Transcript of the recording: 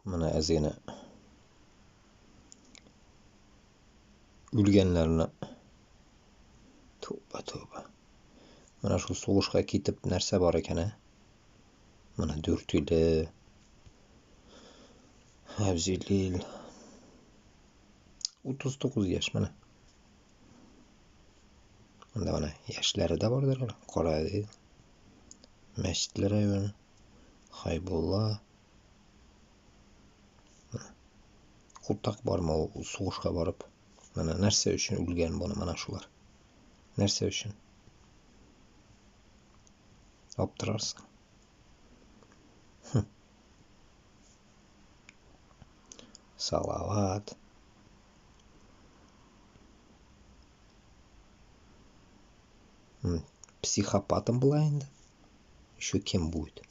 Менә әз генә үлгәннәрне. Тәүбә, тәүбә. Менә шул сугышка китеп нәрсә бар икән, ә? Менә Дүртөйле, Әбзелил. 39 яшь менә. Монда менә яшьләре дә бардыр әле. Карадил. Мәчетле районы. Хайбулла. Куртак бармы ул сугышка барып? Менә нәрсә өчен үлгән буны менә шулар. Нәрсә өчен? Аптырарсың. Хм. Салават. Психопатом была инде. Еще кем будет?